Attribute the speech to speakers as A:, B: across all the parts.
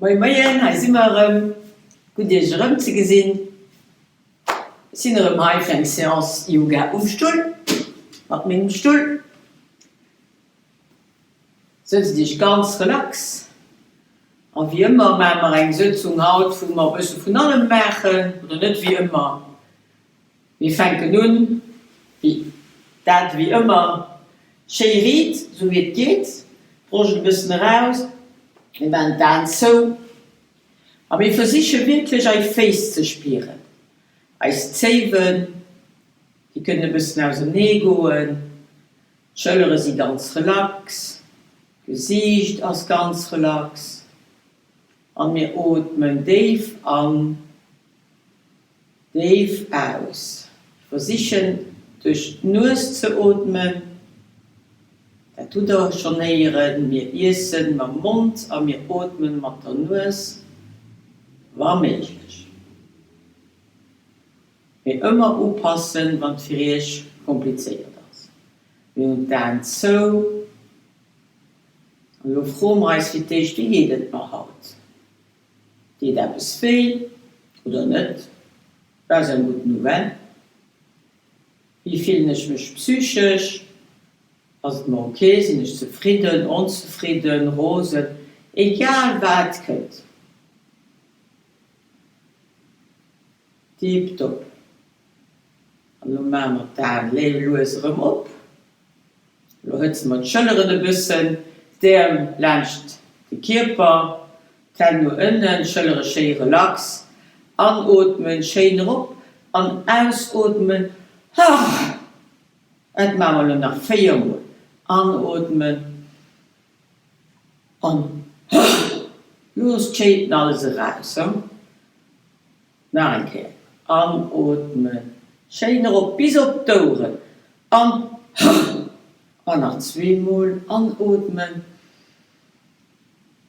A: Moie Moien, hei si mer erëm. Gutt iech erëm ze gesinn. Ech sinn erëm hei fir eng Seance Yoga um Stull, mat mengem Stull. Sëtzt iech ganz relax a wéi ëmmer maache mer eng Sëtzung haut wou mer e bësse vun allem maachen, oder net wéi ëmmer, Mir fänken un, wéi dat wéi ëmmer, schéi riit, sou wéi et geet, d'Broscht e bëssen eraus, mir maachen d'Aen zou a mir versiche wierklech eis Féiss ze spieren, eis Zéiwen, déi kënnen e bëssen ausernee goen, d'Schëllere si ganz relax, d'Gesiicht ass ganz relax an mir ootmen déif an. Déif aus. Versichen duerch d'Nues ze ootmen. Dat hutt der schonn héieren, mir iessen mam Mond a mir ootmen mat der Nues, wa méiglech. Mee ëmmer upassen, wann et fir iech komplizéiert ass. Mir hunn d'Aen zou. An elo froe mer eis fir d'éischt, Wéi geet et mer haut? Deet eppes wéi oder net? Wat ass eng gutt Nouvelle? Wéi fillen ech mech psychesch? Ass et mer ok? Sinn ech zefridden, onzefridden, rosen? Egal wat kënnt. Tiptop. An elo maache mer d'Aen lues erëm op. Elo hëtze mer d'Schëlleren e bëssen, d'Äerm laanscht de Kierper, d'Hänn no ënnen, d'Schëllere schéi relax. Anootmen, schéin erop an ausootmen, haarr. Dat maache mer elo nach 4 mol. Anootmen an haarr. Loosst schéin alles eraus. Nach eng Kéier anootmen, schéin erop bis op d'Oueren an an nach zweemol anootmen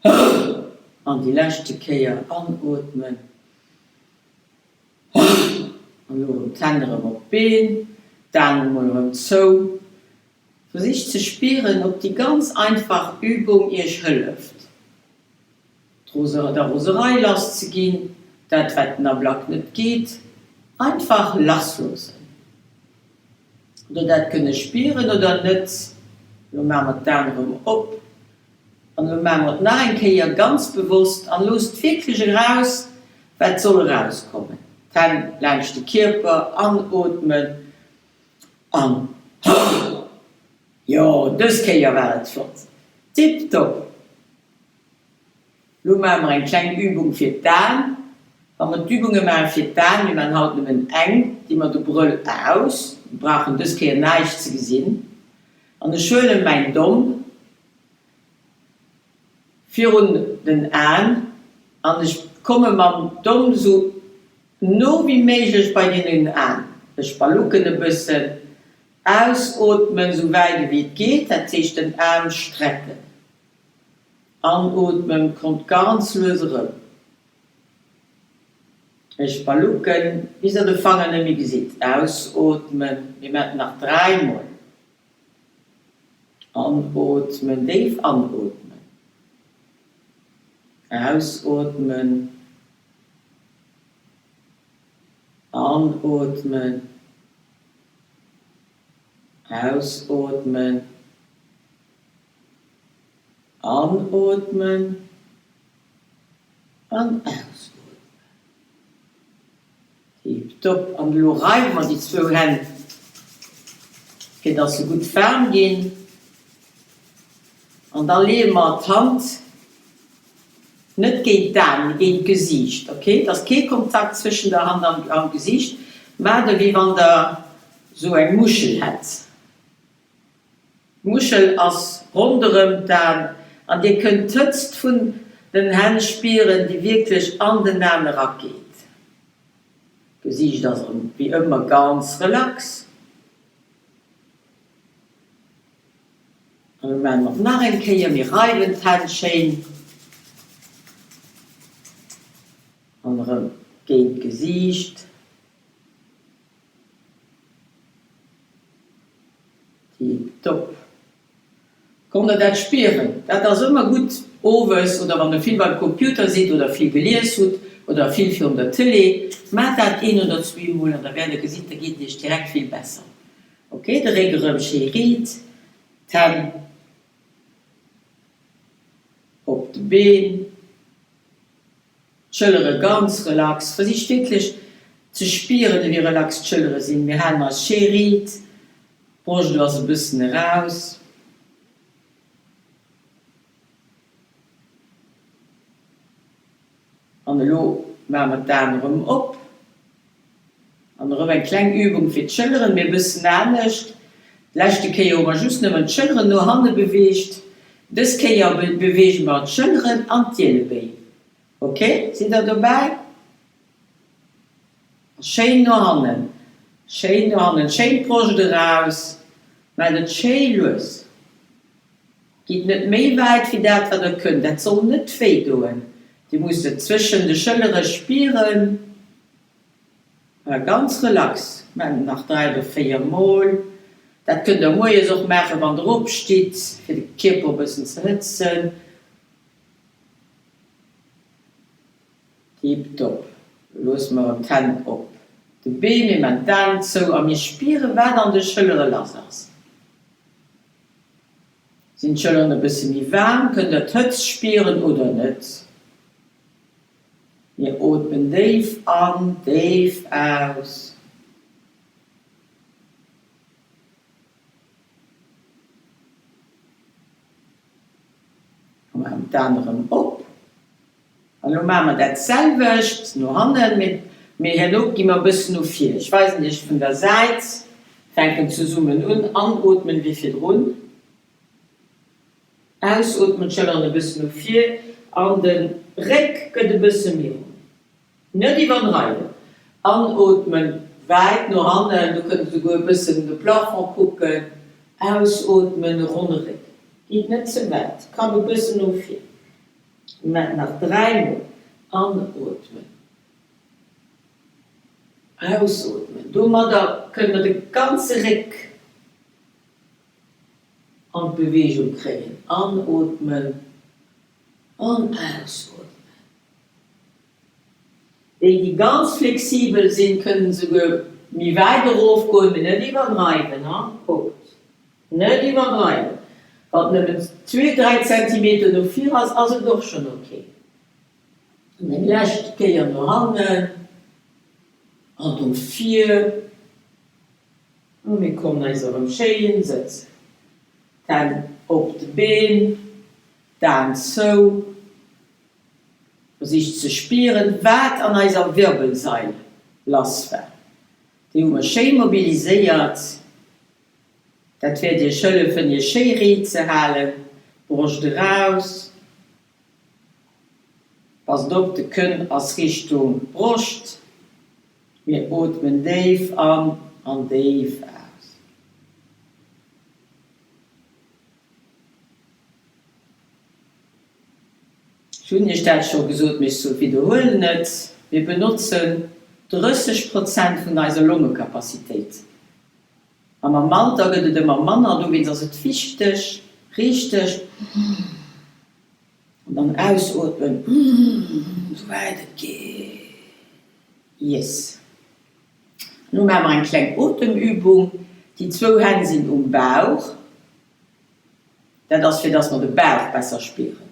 A: an déi leschte Kéier anootmen an elo erëm d'Hänn erëm op d'Been, d'Aen emol erëm zou. Versicht ze spieren, ob déi ganz einfach Übung iech hëlleft. Der Roserei lass ze ginn, dat wat den Ablack net geet, einfach lassloossen. Oder dat kënne spieren oder net. Elo maache mer d'Aen erëm op an elo maache mer et nach eng Kéier ganz bewosst an loosst wierklech eraus wat soll erauskommen. D'Hänn laanscht de Kierper, anootmen an jo, dës Kéier war et flott, tiptop! Lo maache mer eng kleng Übung fir d'Aen. Wa mer d'Übunge maache fir d'Aen, mir maachen haut nëmmen eng, di mer de Brëll aus, mir brauchen dës Kéier näischt ze gesinn, an ech huele mäin Domm virun den Aen an ech komme mam Domm sou no wéi méiglech bei deenen Aen. Ech ballucken e bëssen, ausootmen sou wäit ewéi et geet, dat heescht den Aarm strecken. Anootmen, kommt ganz lues erëm. Ech ballucken, bis der de Fanger net méi gesitt. Ausootmen, mir maachen nach 3 mol. Anootmen, déif anootmen. Ausootmen. Anootmen. Ausootmen. Anootmen an ausootmen. Tiptop. An elo reiwe mer déi zwou Hänn, fir dass se gutt waarm ginn. An da leeë mer d'Hand net géint d'Aen, mee géint d'Gesiicht, ok? Et ass kee Kontakt zwëschen der Hand am Gesiicht. Maacht ewéi wann der sou eng Muschel hätt. D'Muschel ass ronderëm d'An an dir kënnt d'Hëtzt vun den Hänn spieren, déi wierklech an den Aan erageet. D'Gesiicht ass erëm wéi ëmmer ganz relax. An elo maache mer et nach eng Kéier, mir reiwen d'Hänn schéin an erëm géint d'Gesiicht. Tiptop. Konnt der dat spieren? Dat ass ëmmer gutt. Owes oder wann der vill beim Computer sidd oder vill gelies hutt oder vill virun der Tëlee, maacht dat een oder zweemol an da wäert der gesinn, da geet et iech direkt vill besser. Ok, de Réck erëm schéi riit, d'Hänn op de Been, d'Schëllere ganz relax. Versicht wierklech ze spieren, ewéi relax d'Schëllere sinn. Mir halen eis schéi riit, d'Broscht ass e bëssen eraus. An elo maache mer d'Aen erëm op. An erëm eng kleng Übung fir d'Schëlleren, mee e bëssen anescht. D'leschte Kéier hu mer just nëmmen d'Schëlleren no hanne beweegt. Dës Kéier beweege mer d'Schëlleren an d'Ielebéin. Ok, sidd der dobäi? Schéin no hannen, schéin no hannen, schéin d'Broscht eraus. Maacht et schéi lues. Gitt net méi wäit wéi dat wat der kënnt, dat soll net wéi doen. Dir musst et zwëschen de Schëllere spieren. Voilà, ganz relax. Maacht et nach 3 oder 4 mol. Dat kënnt der moies och maachen wann der opstitt, fir de Kierper e bëssen ze hëtzen. Tiptop. Loosse mer erëm d'Hänn op de Been, mir maan d'Aen zou a mir spieren wat an de Schëllere lass ass. Sinn d'Schëlleren e bësse méi waarm? Kënnt der d'Hëtzt spieren oder net? Mir ootmen déif an, déif aus. A maachen d'Aen erëm op. An elo maache mer dat selwecht no hannen, mee herno gi mer e bëssen no vir. Ech weisen iech vun der Säit, fänken zesummen un, anootmen wéi virdrun, ausootmen, d'Schëlleren e bëssen no vir an de Réck gëtt e bësse méi ronn. Net iwwerdreiwen. Anootmen, wäit no hannen, do kënnt der souguer e bëssen de Plafond kucken. Ausootmen, ronne Réck. Gitt net ze wäit, Kapp e bëssen no vir. Mä nach dräimol anootmen, ausootmen. Domadder kënne mer de ganze Réck an d'Beweegung kréien. Anootmen an ausootmen. Déi, déi ganz flexibel sinn, kënnen esouguer méi wäit erofgoen, mee net iwwerdreiwen, ha? Kuckt. Net iwwerdreiwen. Wann et nëmmen zwee, dräi Zentimeter no vir ass, ass et och schonn ok. An eng lescht Kéier no hannen an no vir. A mir kommen eis erëm schéin sëtzen. D'Hänn op de Been, d'Aen zou. Versicht ze spieren, wat an eiser Wirbelsail lass war. Déi hu mer schéi mobiliséiert. Dat wäert iech hëllefen, iech schéi riit ze halen. Broscht eraus. Passt op, de Kënn ass Richtung Broscht. Mir ootmen déif an an déif aus. Ech hunn Iech dat scho gesot, mee ech widderhuelen et, Mir benotzen 30 Prozent vun eiser Longekapazitéit. A mam Alter gëtt et ëmmer manner, dowéinst ass et wichteg, richteg an dann ausootmen, esou wäit et geet. Yes. Elo maache mer eng kleng Otemübung. Déi zwou Hänn sinn um Bauch. Dat ass fir dass mer de Bauch besser spieren.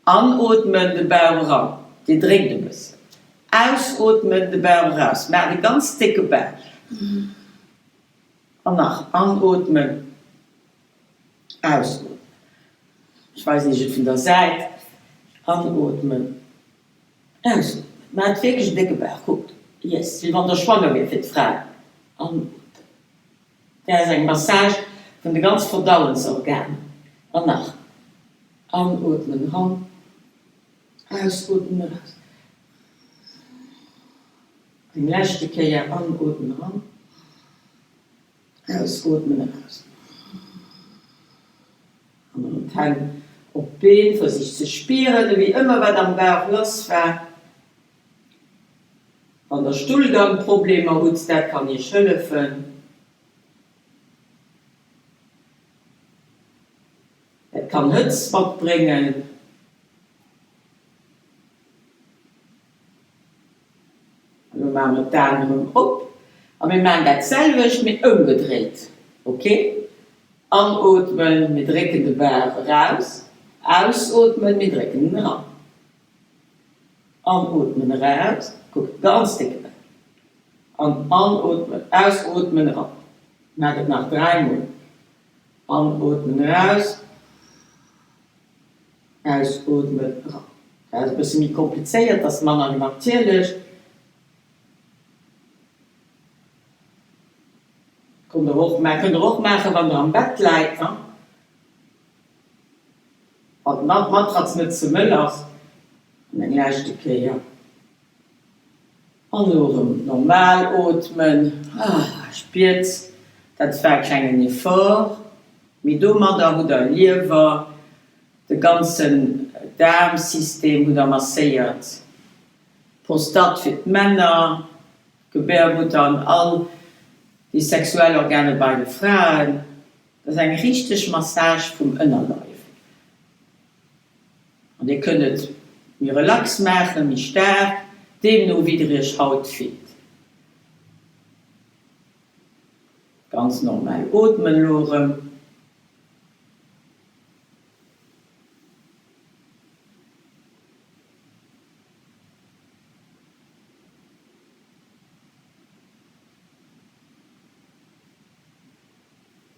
A: Anootmen, de Bauch eran, dir dréckt e bëssen. Ausootmen, de Bauch eraus, maacht e ganz décke Bauch. An nach anootmen, ausootmen. Ech weisen iech et vun der Säit. Anootmen, ausootmen. Maacht wierklech en décke Bauch, kuckt, yes, wéi wann der schwanger wier fir d'Fraen. Anootmen. Dat ass eng Massage vun de ganz Verdauungsorganer. An nach anootmen eran, ausootmen eraus. Eng leschte Kéier anootmen eran, ausootmen eraus. An erëm d'Hänn op d'Been, versicht ze spieren, ewéi ëmmer wat am Bauch lass war. Wann der Stullgangproblemer hutt, dat kann iech hëllefen. Et kann Hëtzt matbréngen. maache mer d'Aen erëm op a mir maachen dat selwecht, mee ëmgedréit. Ok? Anootmen, mir drécken de Bauch eraus. Ausootmen, mir drécken en eran. Anootmen, eraus, kuckt, ganz décke Bauch. An anootmen, ausootmen, eran. Maacht et nach dräimol. Anootmen, eraus. Ausootmen, eran. Dat ass e bësse méi komplizéiert, ass manner natierlech. Konnt der och, kënnt der och maachen, wann der am Bett läit, ne? Wann d'Matratz net ze mëll ass. An eng leschte Kéier. An elo erëm normal ootmen. Spiert, dat war e klengen Effort, mee domadder hutt der Liewer, de ganzen Daarmsystem hutt der masséiert, d'Prostate fir d'Männer, d'Gebärmutter an all déi sexuell Organe bei de Fraen. Dat ass eng richteg Massage vum Ënnerleif. An dir kënnt et méi relax maachen, méi staark, deemno wéi der iech haut fillt. Ganz normal ootmen elo erëm.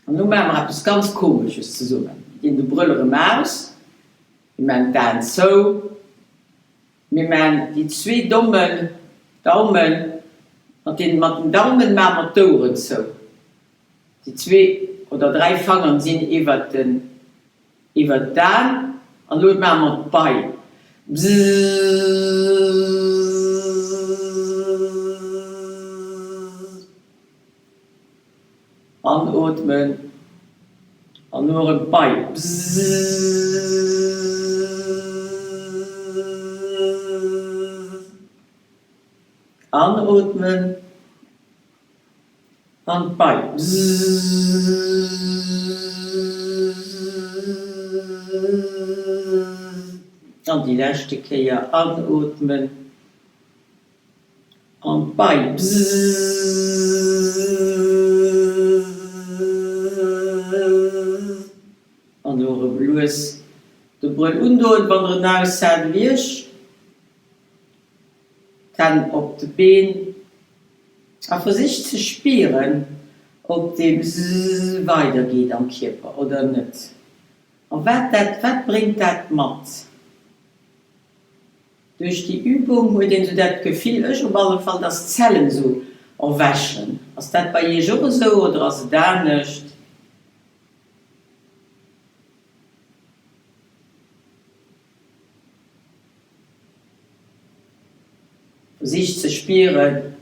A: An elo maache mer eppes ganz Komesches zesummen. Mir dinn de Brëll erëm aus, mir maachen d'Aen zou, mir maachen déi zwee Dommen, Daumen, mat den, mat den Daumen maache mer d'Oueren zou. Déi zwee oder dräi Fangeren sinn iwwert den, iwwert d'Aen. An elo maache mer d'Bei. Bzzzzzzz. Anootmen an elo erëm d'Bei. Bzzzzzzz. Anootmen an d'Bei. Bzzzzzzz. An déi leschte Kéier anootmen. An d'Bei. Bzzzzzzz. An elo erëm lues de Brëll undoen, wann der en aus hat ewéi ech. D'Hänn op de Been a versicht ze spieren, ob dee Bzzz weidergeet am Kierper oder net. A wat dat, wat bréngt dat mat? Duerch déi Übung huet een sou dat Gefill, ech op alle Fall, dass d'Zellen sou erwächen. Ass dat bei iech och esou oder ass et anescht? Versicht ze spieren,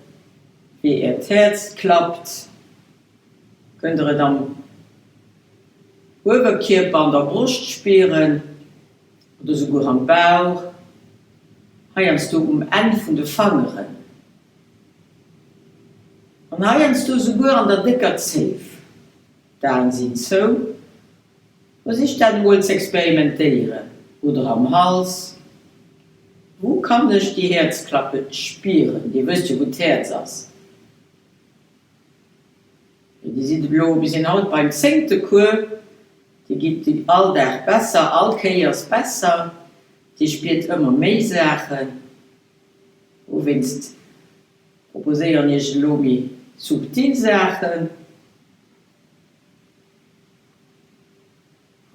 A: wéi äert Häerz klappt. Kënnt der et am Uewerkierper, an der Broscht spieren? Oder souguer am Bauch, heiansdo um Enn vun de Fangeren an heiansdo souguer an der décker Zéif. D'Aen sinn zou. Versicht dat emol z'experimentéieren. Oder am Hals. Wou kann ech déi Häerzklappe spieren? Dir wësst jo wou d'Häerz ass. Dir sidd elo, mir sinn haut beim zéngte Cours, Dir gitt all Dag besser, all Kéiers besser, Dir spiert ëmmer méi Saachen. Dowéinst proposéieren Iech elo méi subtil Saachen.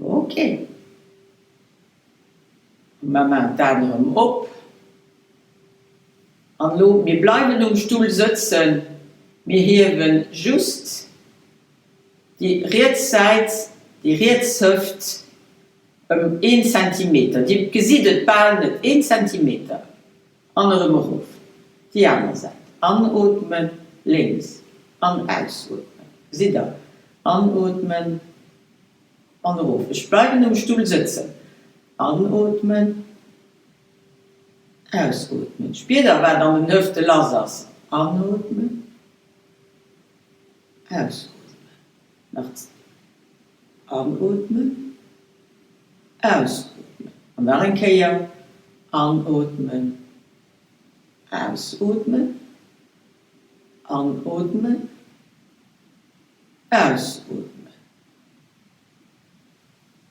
A: Ok. Mer maachen d'Aen erëm op. An elo, mir bleiwen um Stull sëtzen, mir hiewe just déi riets Säit, déi riets Hëft ëm een Zentimeter. Dir gesitt et bal net, een Zentimeter. An erëm erof. Déi aner Säit. Anootmen, lénks, an ausootmen. Gesitt Der? Anootmen. An erof. Ech bleiwen um Stull sëtzen. Anootmen, ausootmen. Spiert der, wat an den Hëfte lass ass? Anootmen, ausootmen. Nach anootmen, ausootmen. An nach eng Kéier anootmen, ausootmen. Anootmen, ausootmen.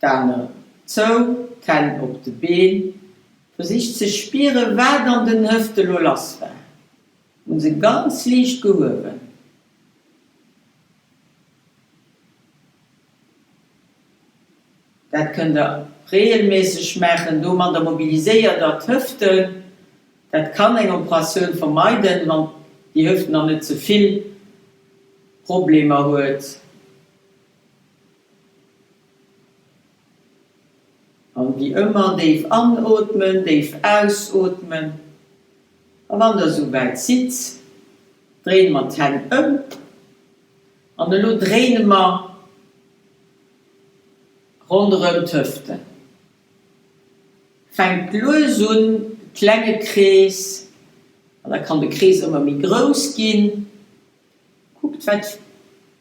A: D'Aen erëm zou, d'Hänn op de Been. Versicht ze spieren, wat an den Hëfte lo lass war. Hunn se ganz liicht gehuewen. Dat kënnt der regelméisseg maachen. Domadder mobiliséiert der d'Hëften. Dat kann eng Operatioun vermeiden, wann déi Hëft nach net ze vill Problemer huet. An wéi ëmmer déif anootmen, déif ausootmen. A wann der esou wäit sidd, dréine mer d'Hänn ëm. An elo dréine mer ronderëm d'Hëften. Fänkt lues un, e klenge Krees, an da kann de Krees ëmmer méi grouss ginn. Kuckt wat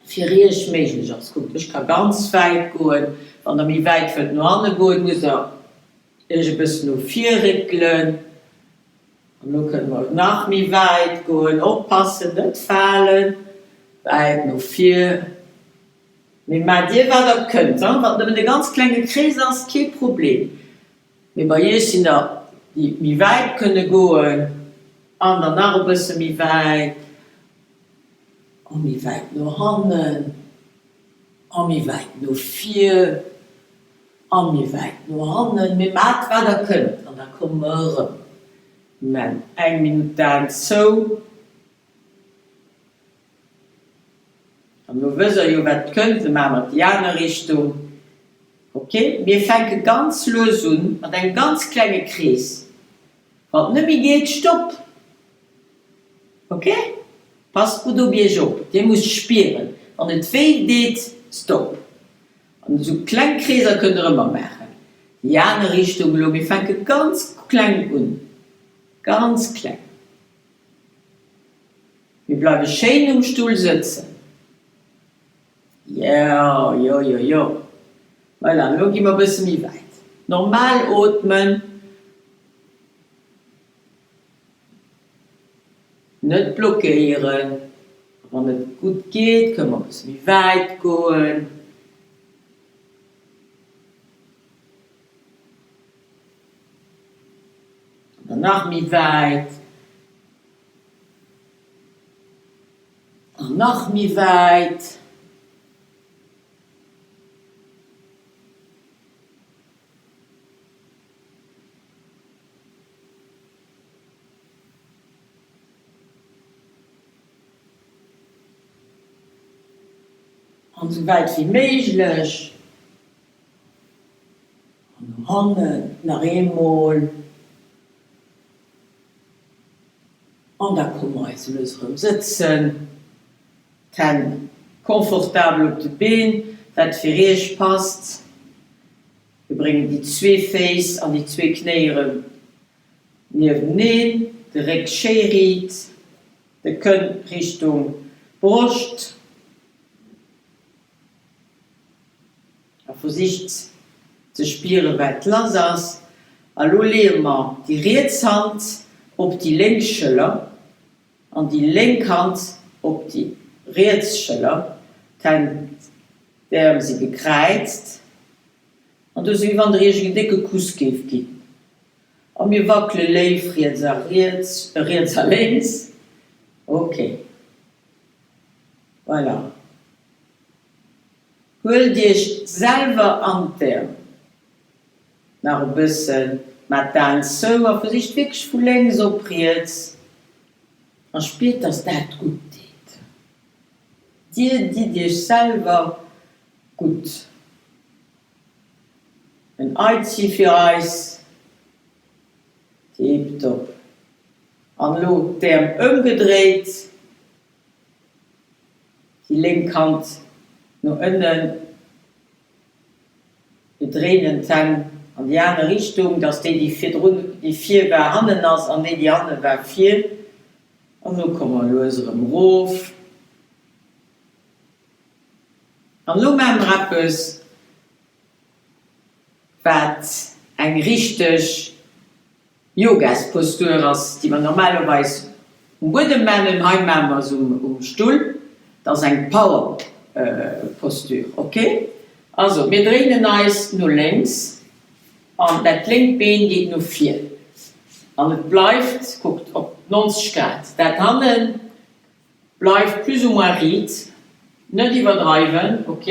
A: fir iech méiglech ass. Kuckt, ech ka ganz wäit goen. Wann der méi wäit wëllt no hanne goen, musst der iech e bëssen no vir réckelen. An elo kënne mer nach méi wäit goen. Oppassen, net falen, wäit no vir. Mee maacht dir wat der kënnt, wann et nëmmen e ganz klenge Krees ass, kee Problem. Mee bei iech sinn der déi méi wäit kënne goen an der nach e bësse méi wäit a méi wäit no hannen a méi wäit no vir a méi wäit no hannen. Mee maacht wat der kënnt an da komme mer erëm. Maan eng Minutt d'Aen zou. An elo wësst der jo wat kënnt, lo maache mer déi aner Richtung. Ok, mir fänke ganz lues un mat engem ganz klenge Krees. Wann et net méi geet, Stopp! Ok, passt gutt op iech op, dir musst spieren, wann et wéi deet, Stopp! An esou kleng Kreeser kënnt der ëmmer maachen. Déi aner Richtung elo, mir fänke ganz kleng un, ganz kleng. Mir bleiwe schéin um Stull sëtzen. Jo, jo, jo, jo. Voilà, elo gi mer e bësse méi wäit. Normal ootmen. Net blockéieren. A wann et gutt geet, kënne mer e bësse méi wäit goen. An dann nach méi wäit. An nach méi wäit. An esou wäit wéi méiglech. An no hannen nach eemol. An da komme mer eis lues erëm sëtzen, d'Hänn confortabel op de Been, wat fir iech passt. Mir bréngen déi zwee Féiss an déi zwee Knéi erëm nieweneen, de Réck schéi riit, de Kënn Richtung Broscht. A versicht ze spieren, wat lass ass. A lo leeë mer déi riets Hand op déi lénk Schëller an déi lénk Hand op déi riets Schëller. D'Hänn, d'Äerm si gekräizt. An do sou wéi wann der iech en décke Kuss géif ginn. A mir wackele léif riets a riets, riets a lénks. Ok. Voilà. Huelt iech selwer an d'Äerm. Nach e bëssen, maat d'Aen zou a versicht wierklech vu lénks op riets a spiert dass dat gutt deet. Dir ditt iech selwer gutt. En Aizi fir eis. Tiptop. An elo d'Äerm ëmgedréit. Déi lénk Hand no ënnen, mir dréinen d'Hänn an déi aner Richtung, dass déi, déi virdrun, déi vir war, hannen ass an déi, déi hanne war, vir. An elo komme mer lues erëm erof. An elo maache mer eppes, wat eng richteg Yogaspostur ass, déi mer normalerweis. Um Buedem maachen, hei maache mer se um Stull. Dat ass eng Power Posture, ok? Also mir dréinen eis no lénks an dat lénkt Been geet no vir an et bleift, kuckt, op 90 Grad. Dat hannen bleift plus ou moins riit, net iwwerdreiwen, ok?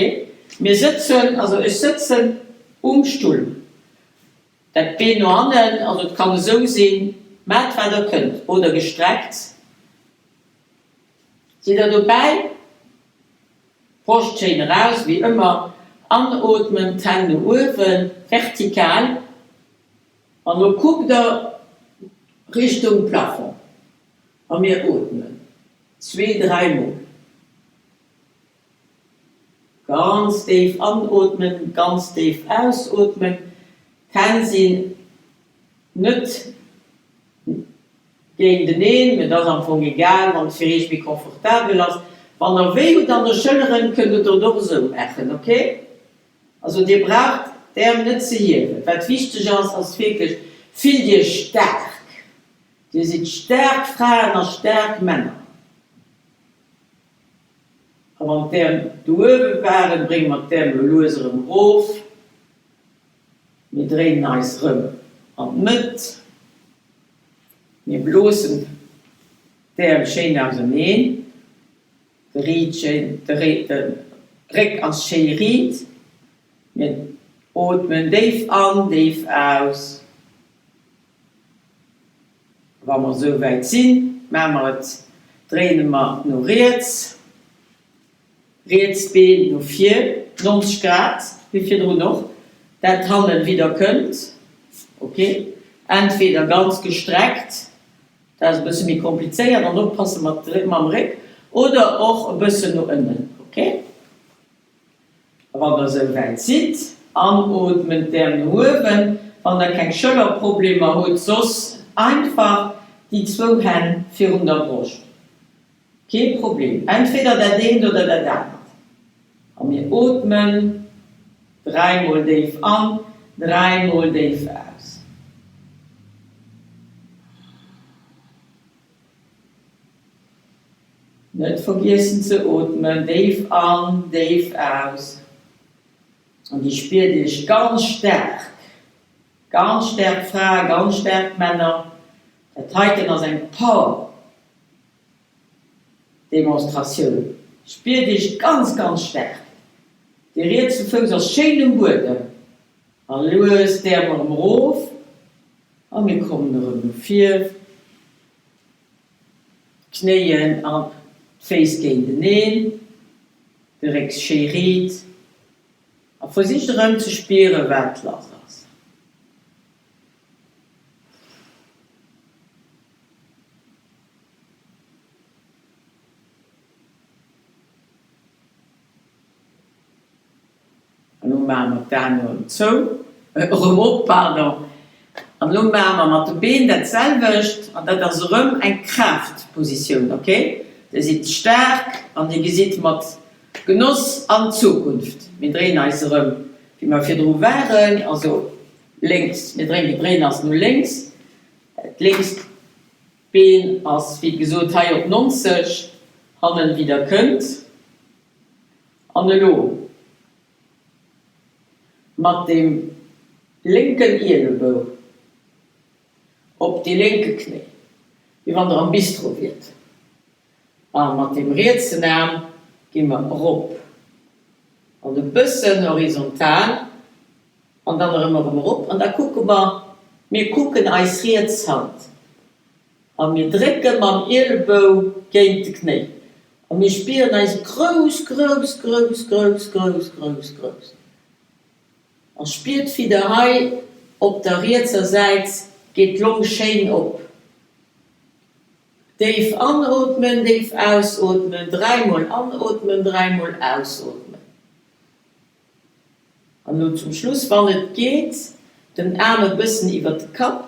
A: Mir sëtzen, also ech sëtzen um Stull. Dat Been no hannen, also et kann esou sinn, maacht wat der kënnt, oder gestreckt. Sidd der dobäi? Broscht schéin eraus, wéi ëmmer. Anootmen, d'Hänn no uewen, vertikal. An lo kuckt der Richtung Plafond. A mir ootmen zwee, dräi Mol. Ganz déif anootmen, ganz déif ausootmen. D'Hänn sinn net géinteneen, mee et ass am Fong egal, wann et fir iech méi confortabel ass. Wann der wéi hutt an der Schëlleren, kënnt der et och esou maachen, ok? Also dir braucht d'Äerm net ze hiewen. Wat wichteg ass, ass wierklech, fillt iech staark. Dir sidd staark Fraen a staark Männer. A wann d'Äerm do uewe waren, brénge mer d'Äerm elo lues erëm erof. Mir dréinen eis erëm an d'Mëtt. Mir bloossen d'Äerm schéin auserneen. De Réck ass schéi riit. Mir ootmen déif an, déif aus. Wa mer esou wäit sinn, maache mer et, dréine mer no riets, riets Been no vir, 90 Grad, wéi virdrun och, dat hannen widder kënnt, ok, entweder ganz gestreckt, dat ass e bësse méi komplizéiert an oppasse mat mam Réck, oder och e bëssen no ënnen, ok. A wann der esou wäit sidd, anootmen, d'Äerm no uewen, wann der keng Schëllerproblemer hutt, soss einfach déi zwou Hänn virun der Broscht. Kee Problem, entweder dat eent oder dat anert. A mir ootmen dräimol déif an, dräimol déif aus. Net vergiessen ze ootmen, déif an, déif aus. An dir spiert iech ganz staark, ganz staark Fraen, ganz staark Männer. Dat heiten ass eng Power Demonstratioun. Spiert iech ganz, ganz staark. Dee rietse Fouss ass schéin um Buedem. A lues d'Äerm erëm erof a mir kommen erëm no vir. D'Knéien an d'Féiss géinteneen, de Réck schéi riit a versicht erëm ze spieren, wat lass ass. An elo maache mer d'Aen erëm zou, erëm op, pardon. An elo maache mer mat de Been dat selwecht an dat ass erëm eng Kraaftpositioun, ok? Dir sidd staark an dir gesitt mat Genoss an d'Zukunft. Mir dréien eis erëm wéi mer virdru waren, also lénks, mir dréien, dréien eis no lénks, dat lénkst Been ass wéi gesot hei op 90, hannen wéi der kënnt. An elo mat dem lénken Ielebou op dee lénke Knéi, wéi wann der am Bistro wiert, a mat dem rietsen Aarm gi mer erop an e bëssen horizontal an dann erëm erëm erop an da kucke mer, mir kucken eis riets Hand. A mir drécke mam Ielebou géint de Knéi. A mir spieren eis grouss, grouss, grouss, grouss, grouss, grouss, grouss. A spiert wéi der hei op der rietser Säit geet d'Long schéin op. Déif anootmen, déif ausootmen, dräimol anootmen, dräimol ausootmen. An elo zum Schluss, wann et geet, den Aarm e bëssen iwwert de Kapp.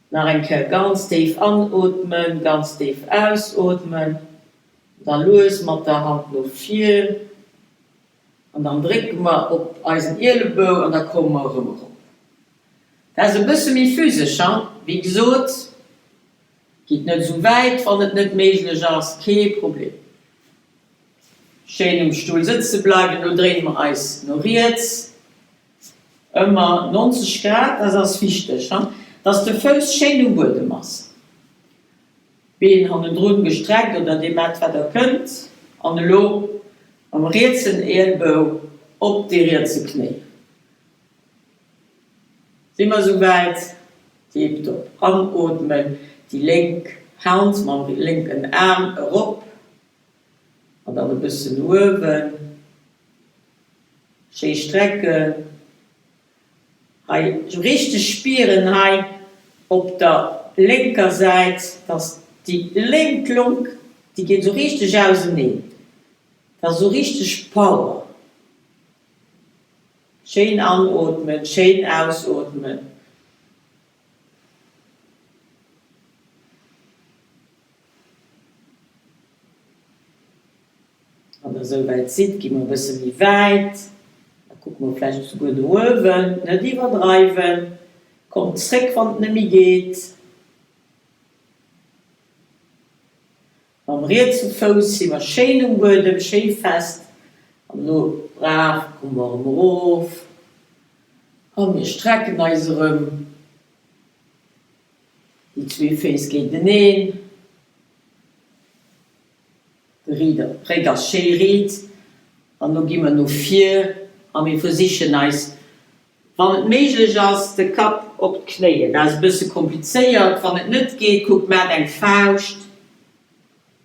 A: Nach eng Kéier ganz déif anootmen, ganz déif ausootmen, da lues mat der Hand no vir an dann drécke mer op eisen Ielebou an da komme mer erëm erop. Dat ass e bësse méi physesch, hein? Wéi gesot. Gitt net esou wäit, wann et net méiglech ass, kee Problem. Schéin um Stull sëtze bleiwen. Elo dréine mer eis no riets, ëmmer 90 Grad, dat ass wichteg, dass de Fouss schéin um Buedem ass. Been hannendrun gestreckt oder dir maacht wat der kënnt. An elo mam rietsen Eelbou op dee rietse Knéi. Si mer esouwäit? Tiptop. Anootmen, déi lénk Hand mam lénken Aarm erop an dann e bëssen no uewen. Schéi strecken. Hei richteg spieren hei op der lénker Säit, dass déi lénk Long, déi geet esou richteg auseneen. Dat ass esou richteg Power. Schéin anootmen, schéin ausootmen. Wann der esou wäit sidd, gi mer e bësse méi wäit. Da kucke mer vläicht esouguer no uewen. Net iwwerdreiwen. Kommt zréck, wann et net méi geet. Mam rietse Fouss si mer schéin um Buedem, schéi fest. An elo brav komme mer erëm erof a mir strecken eis erëm déi zwee Féiss géinteneen. De Réck ass schéi riit an elo gi mer no vir a mir versichen eis Wann et méiglech ass, de Kapp op d'Knéien. Dat ass e bësse komplizéiert. Wann et net geet, kuckt, maacht eng Fauscht,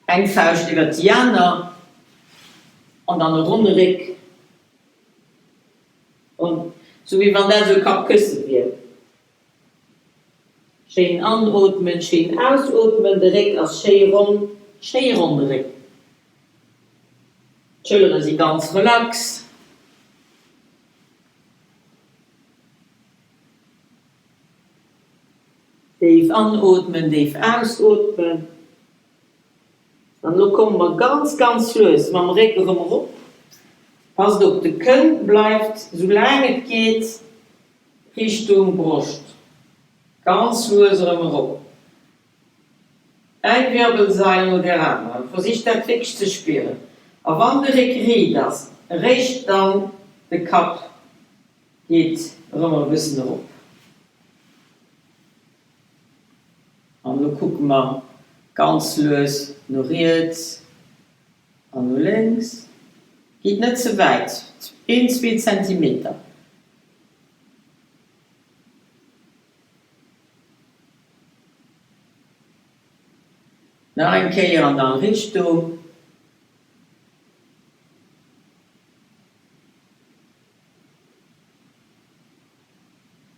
A: eng Fauscht iwwert déi aner an dann e ronne Réck, ronn, sou wéi wann dat esou e Kappkësse wier. Schéin anootmen, schéin ausootmen, de Réck ass schéi ronn, schéi ronn de Réck. D'Schëllere si ganz relax. Déif anootmen, déif ausootmen. An elo komme mer ganz, ganz lues mam Réck erëm erop. Passt op, de Kënn bleift sou laang et geet Richtung Broscht. Ganz lues erëm erop. Eng Wirbelsail no der anerer. Versicht dat wierklech ze spieren. A wann de Réck riit ass, eréischt dann de Kapp geet erëm e bëssen erop. An elo kucke mer ganz lues no riets an no lénks. Gitt net ze wäit, een, zwee Zentimeter. Nach eng Kéier an all Richtung.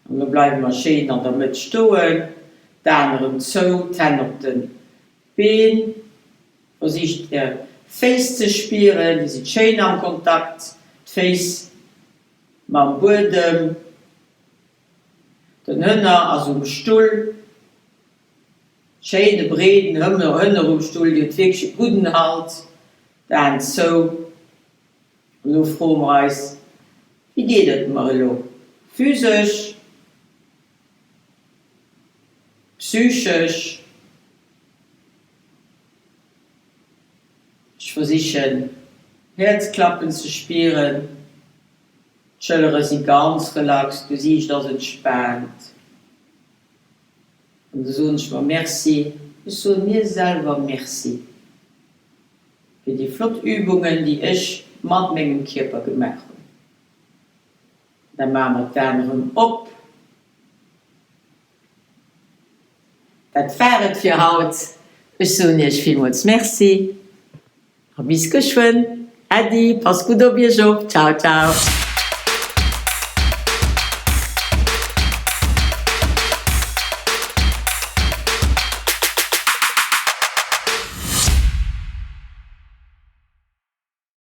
A: An elo bleiwe mer schéin an der Mëtt stoen, d'Aen erëm zou, d'Hänn op de Been. Versicht är Féiss ze spieren, déi si schéin am Kontakt, d'Féiss mam Buedem. Den Hënner ass um Stull. Schéine breeden Hënner um Stull, déi huet wierklech e gudden Halt. D'Aen zou. An elo froe mer eis, Wéi geet et mer elo? Physesch? Psychesch? Ech versichen, d'Häerzklappen ze spieren. D'Schëllere si ganz relax, d'Gesiicht ass entspaant. An da soen ech mer Merci, ech soe mir selwer Merci fir déi flott Übungen, déi ech mat mengem Kierper gemaach hunn. Da maache mer d'Aen erëm op. Dat war et fir haut. Ech soen iech villmools Merci a bis geschwënn. Äddi, passt gutt op iech op. Ciao, ciao.